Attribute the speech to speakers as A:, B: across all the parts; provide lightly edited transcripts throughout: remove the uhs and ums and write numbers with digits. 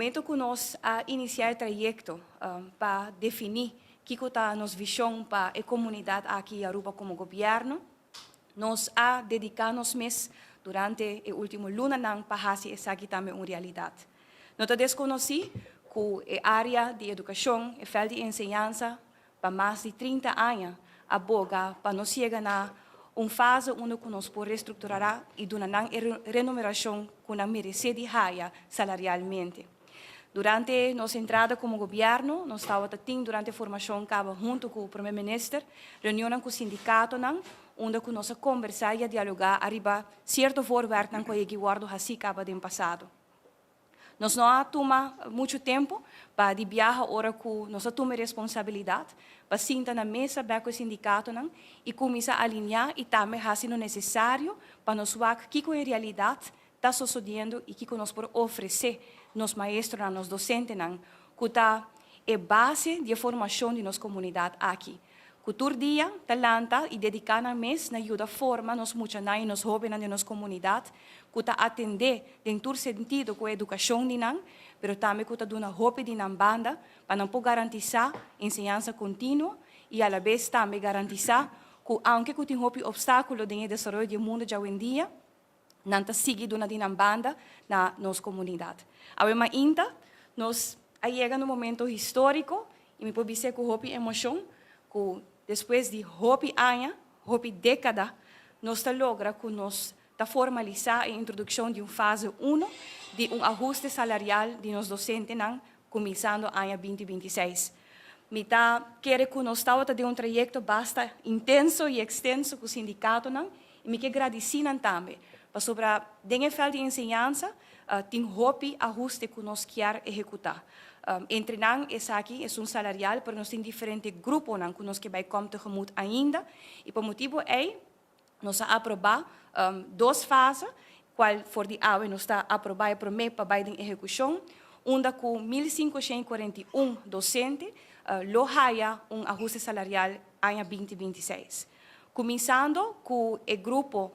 A: Momento ku nos a inisiá e trayekto pa definí kiko ta nos vishon pa e komunidat aki Aruba komo gobièrnu, nos a dediká nos mes durante e último lunanan pa hasi esaki tambe un realidat. No ta deskonosí ku e área di edukashon, e veld di enseñansa, pa mas di 30 aña a boga pa nos yega na un fase unda ku nos por restrukturá i duna nan e remunerashon ku nan meresé di haya salarialmente. Durante nos entrada komo gobièrnu, nos tabatin durante formashon kaba huntu ku e promé minister, reunion ku sindikatonan, unda ku nos a kombersá i dialogá ariba sierto voorwerpnan ku a wòrdu hasí kaba den pasado. Nos no a tuma muchu tempu pa di biaha ora ku nos a tuma responsabilidat pa sinta na mesa ku e sindikatonan i kuminsá alineá i tambe hasi lo nesesario pa nos wak kiko en realidat ta susediendo i kiko nos por ofresé nos maestronan, nos dosentenan, ku ta e base di formashon di nos komunidat aki. Ku tur dia ta lanta i dediká nan mes na yuda forma nos muchanan i nos hóbennan di nos komunidat, ku ta atendé den tur sentido ku edukashon di nan, pero tambe ku ta duna hopi di nan banda pa nan por garantisá enseñansa kontinuo i a la bes tambe garantisá ku aunke ku tin hopi opstákulo den desaroyo di mundu djawendia, nan ta sigui duna di nan banda na nos komunidat. Awe mainta, nos a yega na un momento históriko i mi por bisa ku hopi emoshon, ku despues di hopi aña, hopi dékada, nos ta logra ku nos ta formalisá e introdukshon di un fase 1 di un ahuste salarial di nos dosentenan kuminsando aña 2026. Mi ta kere ku nos tabata den un trayekto basta intenso i ekstenso ku sindikatonan i mi ke gradisí nan tambe. Pasobra den e veld di enseñansa tin hopi ahuste ku nos ke ehekutá. Entre nan esaki e un salarial, pero nos tin diferente gruponan ku nos ke bai kom tegemoet ainda i pa motibu ei nos a aprobá dos fase, kual for di awe nos ta aprobá e promé pa bai den ehekushon, unda ku 1541 dosente lo haya un ahuste salarial aña 2026. Kuminsando ku e grupo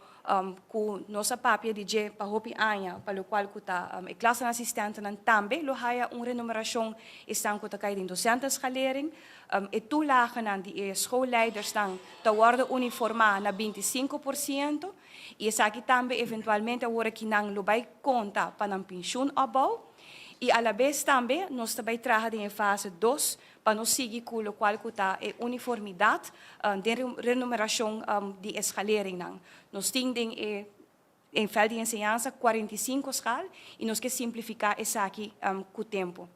A: ku nos a papia di dje pa hopi aña, pa lokual ku ta e klasassistentnan tambe lo haya un remunerashon, esnan ku ta kai den docentenschalering, e toelagenan di e schoolleidersnan ta wòrdu uniformá na 25% i esaki tambe eventualmente awor ku nan lo bai konta pa nan pensioenopbouw. I a la bes tambe nos ta bai traha den fase 2 pa nos sigui ku lokual ku ta e uniformidat di remunerashon di schaleringnan. Nos tin den e veld di enseñansa 45 schaal i nos ke simplifiká esaki ku tempu.